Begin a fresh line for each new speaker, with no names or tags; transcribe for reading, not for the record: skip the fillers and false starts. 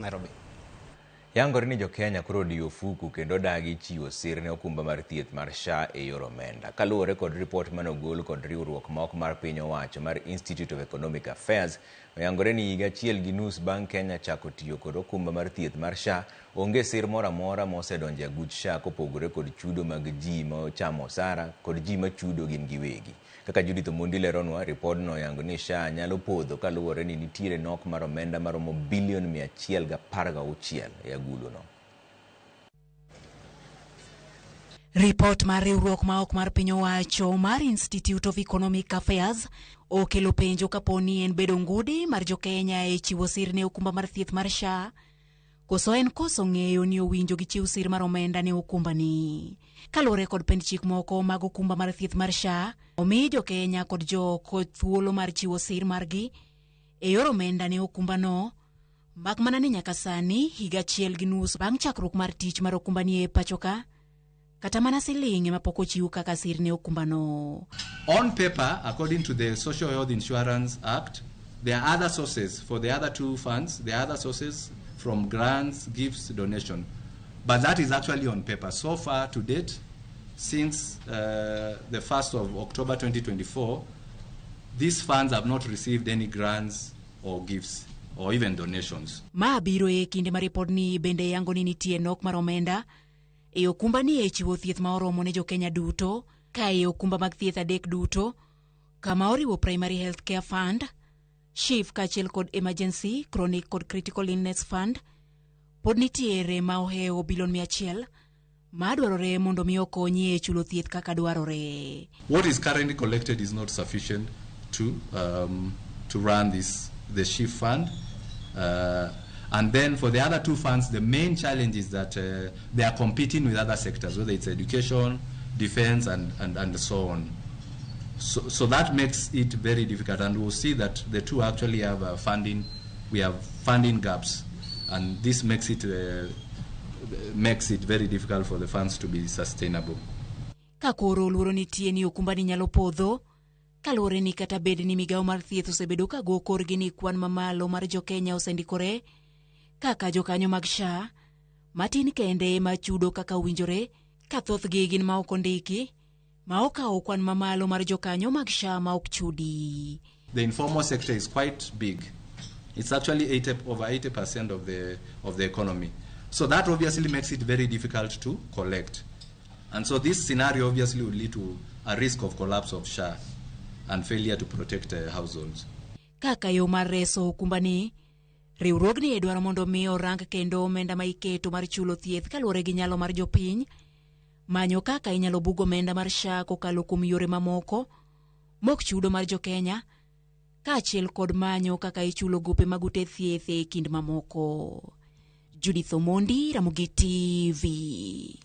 Nairobi.
Yangore ni jo-Kenya koro odiyo ofuku kendo odagi chiwo sir ne okumba mar thieth mar SHA e yor omenda. Kaluwore kod ripot mane ogol kod riwruok ma ok mar piny owacho mar Institute of Economic Affairs, oyangore ni higa achiel gi nus bang' Kenya chako tiyo kod okumba mar thieth mar SHA, onge sir moro amora ma osedonjo e aguch SHA kopogore kod chudo mag ji ma ochamo osara kod ji machudo gin giwegi. Kaka Judith Omondi leronwa, ripodno oyango ni SHA nyalo podho kaluwore ni nitiere nok mar omenda maromo bilion 116 e aguluno.
Ripot mar riwruok ma ok mar piny owacho mar Institute of Economic Affairs okelo penjo kapo ni en bedo ngudi mar jo-Kenya e chiwo sir ne okumba mar thieth mar SHA koso en koso ng'eyo ni owinjo gichiw sir mar omenda ne okumbani. Kaluwore kod pend chik moko mag okumba mar thieth mar SHA, omi jo-Kenya kod jooko thuolo mar chiwo sir margi e yor omenda ne okumbano, mak mana ni nyaka sani higa achiel gi nus bang' chakruok mar tich mar okumbani e pachoka, kata mana siling ema pok ochiw kaka sir ne okumbano.
On paper, according to the Social Health Insurance Act, there are other sources for the other two funds, there are other sources from grants, gifts, donation. But that is actually on paper. So far to date, since the 1st of October 2024, these funds have not received any grants or gifts or even donations.
Ma biro e kinde ma ripodni bende yango ni nitie nok mar omenda e okumbani e chiwo thieth ma oromo ne jo-Kenya duto, ka e okumba mag thieth adek duto, kama oriwo Primary Health Care Fund, SHIF kaachiel kod Emergency, Chronic kod Critical Illness Fund, pod nitiere ma ohewo bilion 100 ma dwarore mondo mi okonyi e chulo thieth kaka dwarore.
What is currently collected is not sufficient to run the SHIF fund. And then for the other two funds, the main challenge is that they are competing with other sectors, whether it's education, defense, and so on. So that makes it very difficult. And we'll see that the two actually have funding, we have funding gaps. And this makes it very difficult for the funds to be sustainable.
Ka koro luoro nitie ni okumbani nyalo podho, kaluwore ni kata bed ni migawo mar thieth osebedo ka go korgi ni kwan mamalo mar jo-Kenya osendikore kaka jokanyo mag SHA, matin kende ema chudo kaka owinjore, ka thothgi gin ma ok ondiki, ma okawo kwan mamalo mar jokanyo mag SHA ma ok chudi.
The informal sector is quite big. It's actually over 80% of the economy. So that obviously makes it very difficult to collect. And so this scenario obviously would lead to a risk of collapse of SHA and failure to protect households.
Kaka yo mar reso okumbani, riwruogni dwaro mondo mi orang kendo omenda ma iketo mar chulo thieth kaluwore gi nyalo mar jopiny, manyo kaka inyalo bug omenda mar SHA kokalo kuom yore mamoko mok chudo mar jo-Kenya, kaachiel kod manyo kaka ichulo gope mag ute thieth e kind mamoko. Judith Omondi, Ramogi TV.